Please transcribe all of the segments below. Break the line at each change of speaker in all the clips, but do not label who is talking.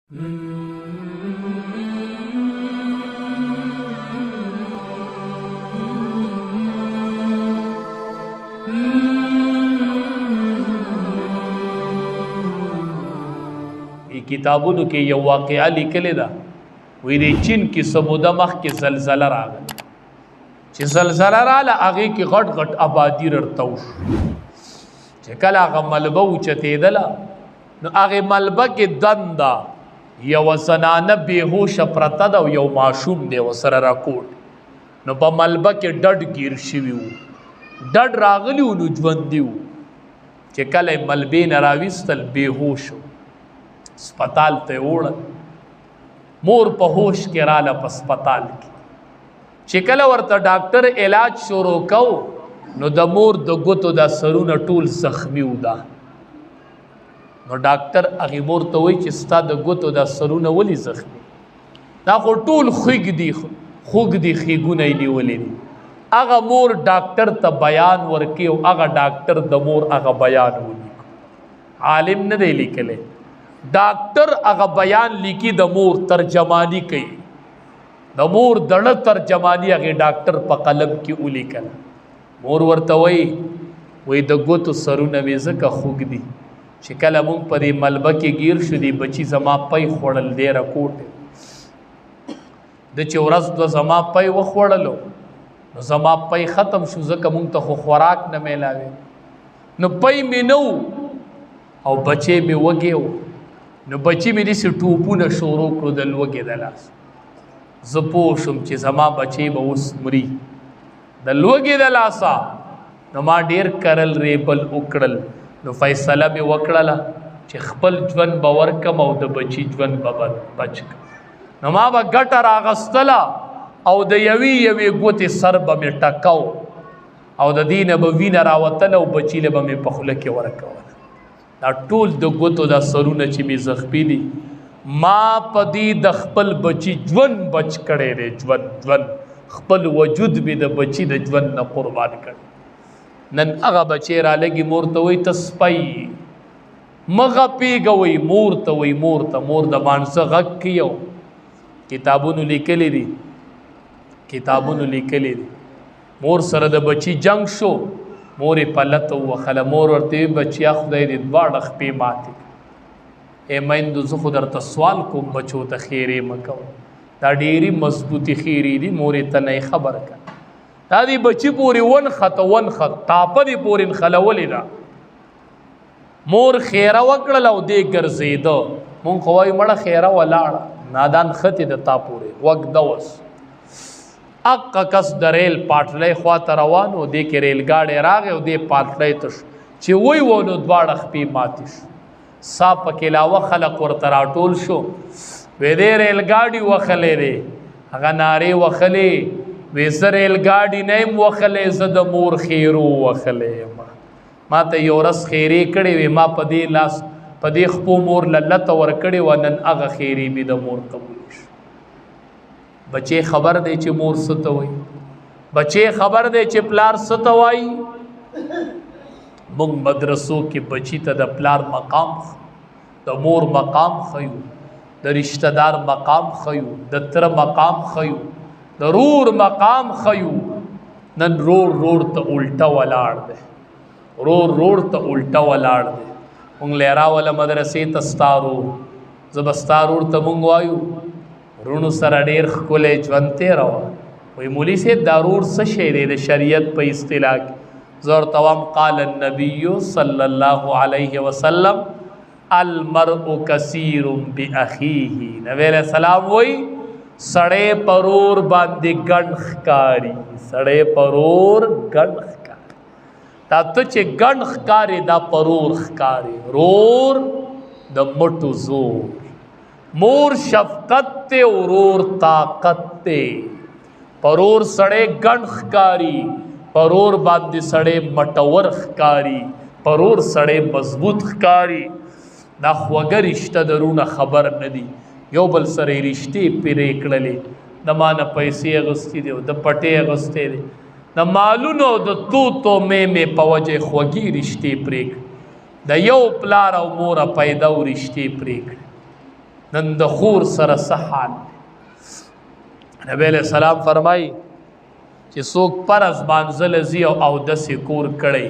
کتابونو کې یو واقعه لیکلې ده. وی د چین کې څه موده مخکې زلزله راغله، چې زلزله راله هغې کې غټ غټ آبادي ررته وشو. چې کله هغه ملبه اوچتېدله نو هغې ملبه کې دنده یوه زنانه بېهوشه پرته ده او یو ماشوم دی ورسره راکوټ. نو په ملبه کې ډډ ګیر شوي وو، ډډ راغلي وو نو ژوندي وو. چې کله یې ملبې نه راویستل بېهوش و، هسپتال ته یې وړل. مور په هوش کې راله په هسپتال کې. چې کله ورته ډاکټر علاج شروع کو نو د مور د ګوتو دا سرونه ټول زخمی وو دا. نو ډاکټر هغې مور ته وایي چې ستا د ګوتو دا سرونه ولې زخمی؟ دا خو ټول خوږ دي، خوږ دي، خیګونه یې نیولي دي. هغه مور ډاکټر ته بیان ورکړي او هغه ډاکټر د مور هغه بیان ولیکو. عالم نه دی لیکلی، ډاکټر هغه بیان لیکي، د مور ترجماني کوي، د مور دړه ترجماني هغې ډاکټر په قلم کې ولیکله. مور ورته وایي، وایي د ګوتو سرونه مې ځکه خوږ دي چې کله مونږ په دې ملبه کې ګیر شو، دې بچي زما پی خوړل، دی راکوټ د چې ورځ دوه زما پی وخوړلو نو زما پی ختم شو، ځکه مونږ ته خو خوراک نه میلاوي. نو پی مې نه و او بچی مې وږی و. نو بچی مې داسې ټوپونه شروع کړو د لوږې د لاس. زه پوه شوم چې زما بچی به اوس مري د لوږې د لاسه. نو ما ډېر کرل ریبل وکړل. نو فیصله مې وکړله چې خپل ژوند به ورکم او د بچي ژوند به بچ کړم. نو ما به ګټه راغستله او د یوې یوې ګوتې سر به مې ټکاو او د دې نه به وینه راوتله او بچي له به مې په خوله کې ورکوله. دا ټول د ګوتو دا سرونه چې مې زخمي دي، ما په دې د خپل بچي ژوند بچ کړی دی. ژوند ژوند خپل وجود مې د بچي د ژوند نه قربان کړی. نن هغه بچی رالږي مور ته وایي ته سپی مه غپېږه، وایي مور ته وایي، مور ته، مور د مانځه غږ کوي. او کتابونو لیکلي دي، کتابونو لیکلي دي، مور سره د بچي جنګ شو، مور یې په لته ووهله. مور ورته وویل بچیا خدای دې دواړه خپې ماتې کړه. ای میندو زه خو درته سوال کوم بچو ته خیرې مه کوه، دا ډېرې مضبوطې خیرې دي، مور یې ته نه یې خبر کړه. دا دې بچي پورې ونښته، ونښت تاپه دې پورې نښلولې ده. مور خیره وکړله او دې ګرځېده. مونږ خو وایو مړه خیره ولاړه، نادان ختې د تا پورې غوږ ده. اوس اقه کس د ریل پاټلۍ خواته روان و، دې کې ریل ګاډی راغی او دې پاټلۍ ته شو. چې وی و نو دواړه خپې ماتې شو. سا پکې لاوه خلق ورته راټول شو. وې دې ریل ګاډي وخلې دی، هغه نارې وخلې، وې زه ریل ګاډي نه یم وخلې، زه د مور خیرو وخلې یم. ما ته یو ورځ خیرې کړې وې، ما په دې لاس په دې خپو مور له لته ورکړې وه، نن هغه خیرې مې د مور قبولې شو. بچې خبر دی چې مور څه ته وایي، بچې خبر دی چې پلار څه ته وایي. مونږ مدرسو کې بچی ته د پلار مقام، د مور مقام ښیو، د رشته دار مقام ښیو، د تره مقام ښیو، د رور مقام ښیو. نن رور رور ته الټه ولاړ دی، رور رور ته الټه ولاړ دی. مونږ له راوله مدرسې ته ستا رور، زه به ستا رور ته مونږ وایو رونو سره ډېر ښکلی ژوند تېروه. وایي مولوي صاحب دا رور څه شی دی د شریعت په اصطلاح کې؟ زه ورته وایم قال النبي صلی الله علیه وسلم المرء کثیر باخیه. نبی علیہ السلام وایي سړی پرور باندې ګڼ ښکاري، سړی پرور ګڼ ښکاري. دا ته چې ګڼ ښکاري دا پرور ښکاري. رور د مټو زور، مور شفقت ته، ورور طاقت ته. پرور سړی ګڼ ښکاري، پرور باندې سړی مټور ښکاري، پرور سړی مضبوط ښکاري. دا خوږه رشته د رونه خبر نه دي، یو بل سره یې رشتې پرې کړلې. د ما نه پیسې اخیستې دي او د پټې اخیستې دي، د مالونو او د توتو مې مې په وجه خوږې رشتې پرې کړې. د یو پلار او مور پیدا او رشتې پرې کړې. نن د خور سره څه حال دی؟ نبی علیہ السلام فرمایي چې څوک پرز مانځل ځي او اودس یې کور کړی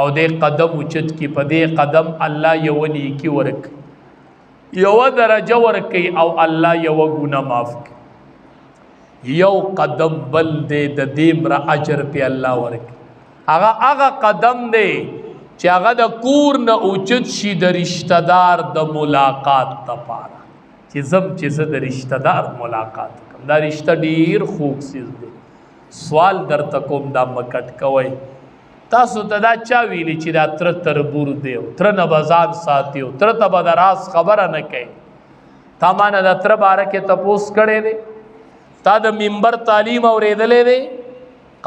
او دې قدم اوچت کی، په دې قدم الله یوه نیکي ورکوي، یوه درجه ورکوي او الله یوه ګناه معاف کوي. یو قدم بل دی د دې مره اجر پې الله ورکوي. هغه هغه قدم دی چې هغه د کور نه اوچت شي د رشته دار د ملاقات دپاره، چې ځم چې زه د رشته دار ملاقات وکړم. دا رشته ډیر خوږ څیز دی. سوال درته کوم، دا مه کټ کوئ. تاسو ته دا چا ویلي چې دا تره تربور دی او تره نه به ځان ساتي او تره ته به د راز خبره نه کوي؟ تا ما نه د تره باره کې تپوس کړی دی؟ تا د منبر تعلیم اورېدلی دی؟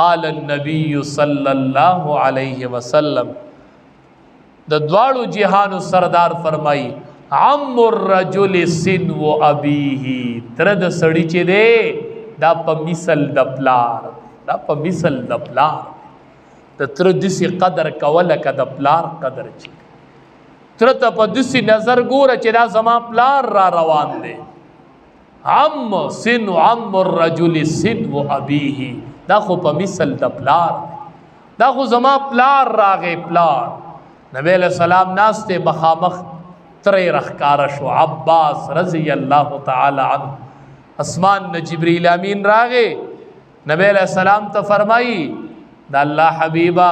قال النبي صلی الله علیه وسلم، د دواړو جهانو سردار فرمایي عم الرجل سنو ابیه، تره د سړي چې دی دا په مثل د پلار، دا په مثل د پلار. د تره داسې قدر کوه لکه د پلار قدر چې تره ته په داسې نظر ګوره چې دا زما پلار را روان دی. عم سن عم الرجل سنو ابیه، دا خو په مثل د پلار دی، دا خو زما پلار راغی پلار. نبی علیہ السلام ناست دی، مخامخ ترې راښکاره شو، عباس رضی الله تعالی عنه. اسمان نه جبرئیل امین راغی، نبی علیہ السلام ته فرمایي د الله حبیبه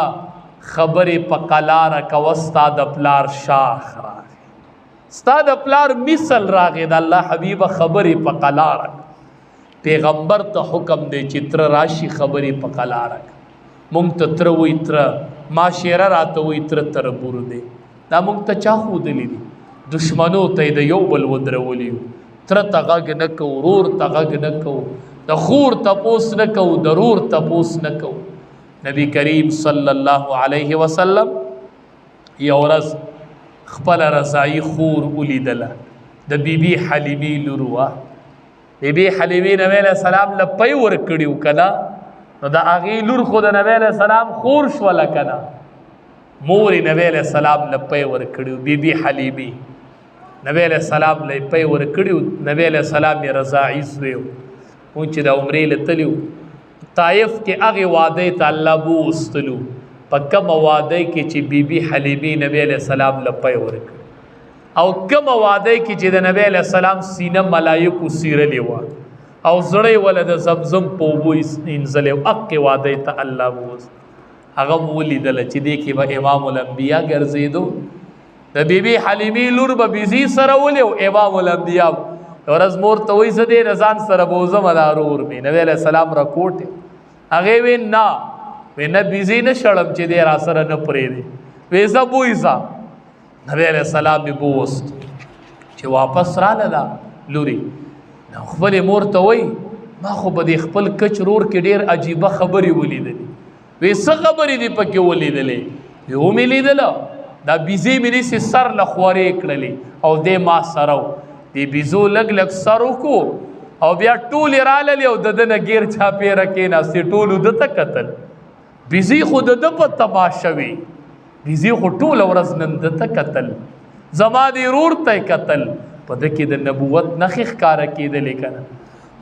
خبرې په قلاره کوه، ستا د پلار شاخ راغی، ستا د پلار مثل راغی. د الله حبیبه خبرې په قلاره. پیغمبر ته حکم دی چې تره راشي خبرې په قلاره. مونږ ته تره وایي، تره معاشره راته وایي تره تربور دی. دا مونږ ته چا ښودلي دي؟ دشمنو ته یې د یو بل ودرولي یو. تره ته غږ نه کوو، ورور ته غږ نه کوو، د خور تپوس نه کوو، د ورور تپوس نه کوو. نبی کریم صلی الله علیه وسلم یو ورځ خپله رضاعي خور ولیدله، د بیبي حلیمې لور وه. بیبي حلیمې نبی علیہ السلام له پی ورکړي وو که نه، نو د هغې لور خو د نبی علیہ السلام خور شوله که نه. مور یې نبی علیہ السلام له پی ورکړي وو، بیبي حلیمې نبی علیہ السلام له پی ورکړي وو. نبی علیہ السلام یې رضاعي زوی و. مونږ چې د عمرې له تللي وو طایف کې، هغې وادۍ ته الله بوستلو، په کومه وادۍ کې چې بیبي حلیمې نبی علیہ السلام له پی ورکړي او کومه وادۍ کې چې د نبی علیہ السلام سینه ملایکو سیرلې وه او زړه یې وله د زمزم په اوبو اینځلی و، هغې وادۍ ته الله بوست. هغه مو ولیدله چې دې کې به امام الانبیا ګرځېدو. د بیبي حلیمې لور به بیزي سره ولې او امام الانبیا ورځ مور ته وایي زه دې له ځان سره بوځم، دا ورور مې. نبی علیہ السلام راکوټې، هغې وی نه، وی نه بیزي نه شړم چې دی را سره نه پرېږدي، وی ځه بویځه. نبی علیہ السلام یې بووست. چې واپس راله دا لوري، نو خپلې مور ته وایي ما خو په دې خپل کچ ورور کې ډېر عجیبه خبرې ولیدلې. وی څه خبرې دې پکې ولیدلې؟ وی ومې لیدله دا بیزې مې داسې سر له خورې کړلې او دی ما سره و. دې بیزو لږ لږ سر وکړو او بیا ټولې راللې او د ده نه ګیر چاپېره کېناستې، ټولو ده ته کتل. بیزې خو د ده په تماشه وې، بیزې خو ټوله ورځ نن ده ته کتل، زما دې ورور ته یې کتل. په ده کې د نبوت نښې ښکاره کېدلې که نه.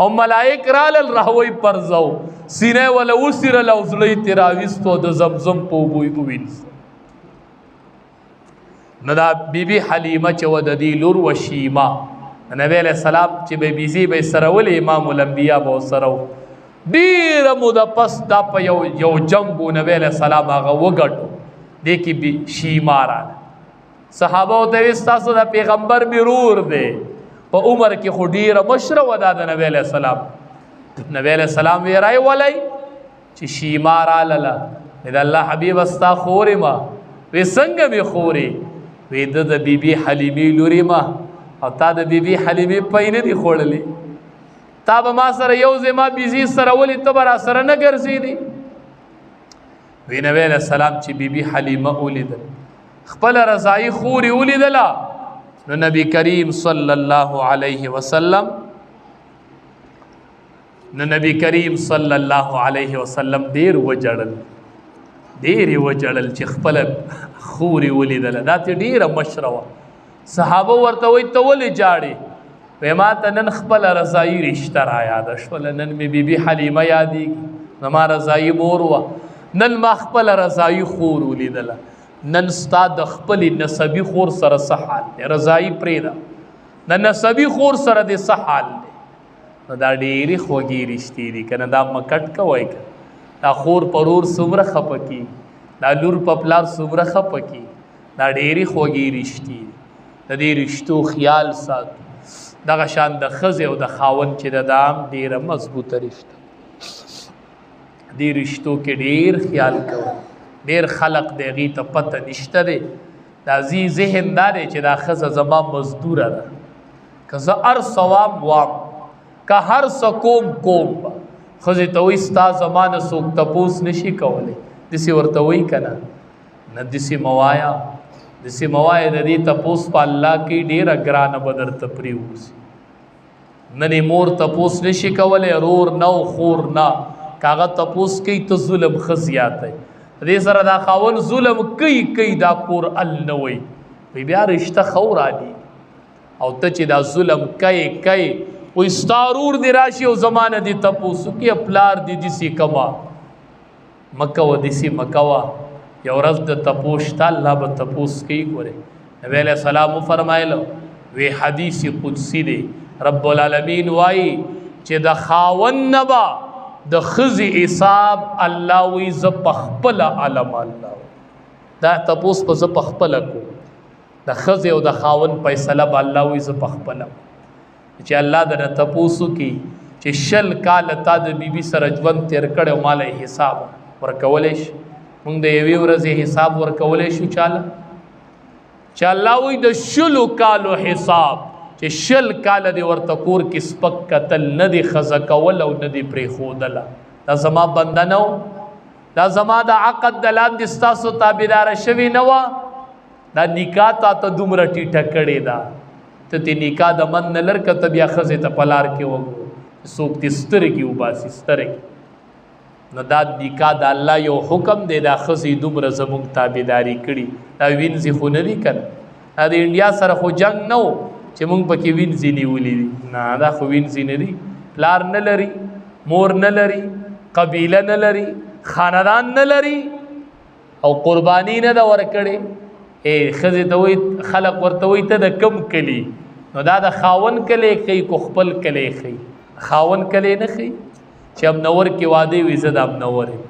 او ملایک رالل راوی پرځو، سینه یې وله وڅیرله او زړه یې ترې راویستو او د زمزم په اوبو یې ووینځ. نو دا بیبي حلیمه چې وه د دې لور وه شیما، نبی علیہ السلام چې به بیزې به یې سره ولې، امام الانبیا به ورسره و. ډېره موده پس دا په یو یو جنګ و، نبی علیہ السلام هغه وګټو. دې کې بی شیما راغله. صحابه ورته ویل ستاسو د پیغمبر مې ورور دی، په عمر کې خو ډېره مشره وه دا د نبی علیہ السلام. نبی علیہ السلام وی رای ولئ چې شیما رالله، د الله حبیب ستا خورې ما. وی څنګه مې خورې؟ وی ده د بیبي حلیمې لورې ما، او تا د بیبي حلیمې پی نه دي خوړلې. تا به ما سره یو ځای ما بیزي سره ولې ته به را سره نه ګرځېدې. وی نبی علیہ السلام چې بیبي حلیمه ولیدل، خپله رضاعي خور یې ولیدله، نو نبی کریم صلی الله علیه وسلم، نو نبی کریم صلی الله علیه وسلم ډېر وژړل، ډېر یې وژړل چې خپله خور یې ولیدله. دا ترې ډېره مشره وه. صحابه ورته وایي ته ولې ژاړې؟ وې ما ته نن خپله رضایي رشته را یاده شوله. نن مې بیبي حلیمه یادېږي، زما رضایي مور وه. نن ما خپله رضایي خور ولیدله. نن ستا د خپلې نسبي خور سره څه حال دی؟ رضایي پرېږده، د نسبي خور سره دې څه حال دی؟ نو دا ډېرې خوږې رشتې دي که نه، دا مه کټ کوئ که. دا خور په ورور څومره خفه کېږي، دا لور په پلار څومره خفه کېږي. دا ډېرې خوږې رشتې دي. د دې رشتو خیال ساتو. دغه شان د ښځې او د خاوند چې ده، دا هم ډېره مضبوطه رشته. دې رشتو کې ډېر خیال کوئ. ډېر خلق د هغې ته پته نشته دی. دا ځي ذهن دا دی چې دا ښځه زما مزدوره ده، که زه هر څه وام وام، که هر څه کوم کوم به. ښځې ته وایي ستا زما نه څوک تپوس نشي کولی، داسې ورته وایي که نه؟ نه، داسې مه وایه، داسې مه وایه. د دې تپوس په الله کې ډېره ګرانه به درته پرېوځي. نن یې مور تپوس نشي کولی، رور نه او خور نه. که هغه تپوس کوي ته ظلم ښه زیاتی. دې سره دا خاوند ظلم کوي کوي، دا کور ال نه وایي، وایي بیا رشته ښه ورانېږي. او ته چې دا ظلم کوې کوې، وایي ستا ورور دې راشي او زما نه دې تپوس وکړي، پلار دې داسې کوه. مه کوه، داسې مه کوه. یو ورځ د تپوس شته، الله به تپوس کوي. ګورې نبی علیه السلام وفرمایل، وی حدیث قدسی دی، رب العالمین وایي چې د خاوند نه به د ښځې حساب الله وایي زه په خپله علم. الله دا تپوس به زه په خپله کوم. د ښځې او د خاوند فیصله به الله وایي زه په خپله کوم. چې الله درنه تپوس وکړي چې 20 کاله تا د بیبي سره ژوند تېر کړی او ما له یې حساب ورکولی شي؟ موږ د یوې ورځې حساب ورکولی شو چاله؟ چې الله وایي د 20 کالو حساب، چې 20 کاله دې ورته کور کې سپک کتل، نه دې ښځه کول او نه دې پرېښودله. دا زما بنده نه و، دا زما د عقد د لاندې ستاسو تابعداره شوې نه وه. دا نکاح تا ته دومره ټیټه کړې ده، ته دې نکاح د من نه لر که ته بیا ښځې ته په لار کې وګوره څوک دې سترګې وباسي سترګې. نو دا نکاح د الله یو حکم دی. دا ښځې دومره زموږ تابعداري کړي. دا وینځې خو نه دي که نه، دا د انډیا سره خو جنګ نه و چې موږ پکې وینځې نیولې دي. نه، دا خو وینځې نه دي. پلار نه لري، مور نه لري، قبیله نه لري، خاندان نه لري، او قرباني نه ده ورکړې. ښځې ته وایي، خلق ورته وایي ته د کم کلي؟ نو دا د خاوند کلی ښیي که خپل کلی ښیي؟ خاوند کلی نه ښیي. چې امنور کې واده وي، زه د امنور یم.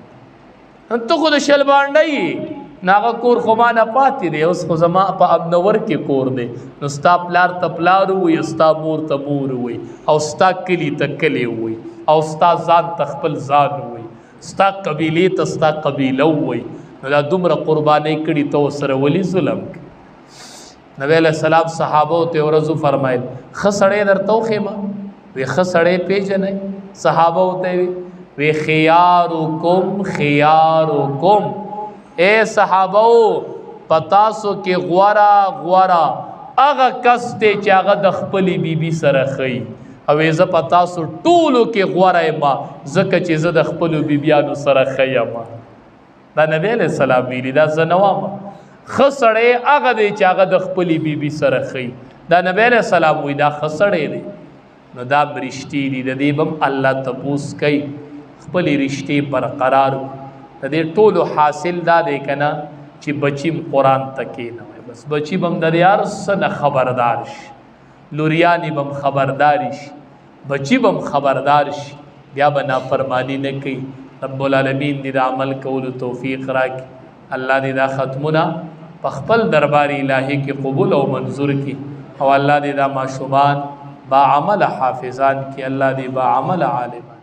ته خو د شلبانډه یې، نو هغه کور خو ما نه پاتې دی، اوس خو زما په امنور کې کور دی. نو ستا پلار ته پلار ووایي، ستا مور ته مور ووایي، او ستا کلي ته کلی ووایي، او ستا ځان ته خپل ځان ووایي، ستا قبیلې ته ستا قبیله ووایي. نو دا دومره قربانۍ کړي، ته ورسره ولې ظلم کوې؟ نبی علیه السلام صحابو ته یو ورځ وفرمایل، ښه سړی درته وښیم؟ وی ښه سړی پېژنئ؟ صحابو ته وی، وی خیارکم خیارکم. اے صحابو، په تاسو کې غوره غوره هغه کس دی چې هغه د خپلې بیبي سره ښیي. او زه په تاسو ټولو کې غوره یم، ځکه چې زه د خپلو بیبیانو سره ښه یم. دا نبی علیه السلام ویلي، دا زه نه وم. ښه سړی هغه دی چې هغه د خپلې بیبي سره ښیي. دا نبی علیه السلام وایي دا ښه سړی دی. نو دا رشتې دي، د دې به هم الله تپوس کوي. خپلې رشتې برقرار کړو. د دې ټولو حاصل دا دی که نه چې بچي هم قرآن ته کښېنوئ. بس بچي به هم د دې هر څه نه خبردار شي، لوریانې به هم خبردارې شي، بچي به هم خبردار شي، بیا به نافرماني نه کوي. رب العالمین دې د عمل کولو توفیق راکړي. الله دې دا ختمونه په خپل دربار الهي کې قبول او منظور کړي، او الله دې دا ماشومان با عمل حافظان کړي. الله دې با عمل عالمان.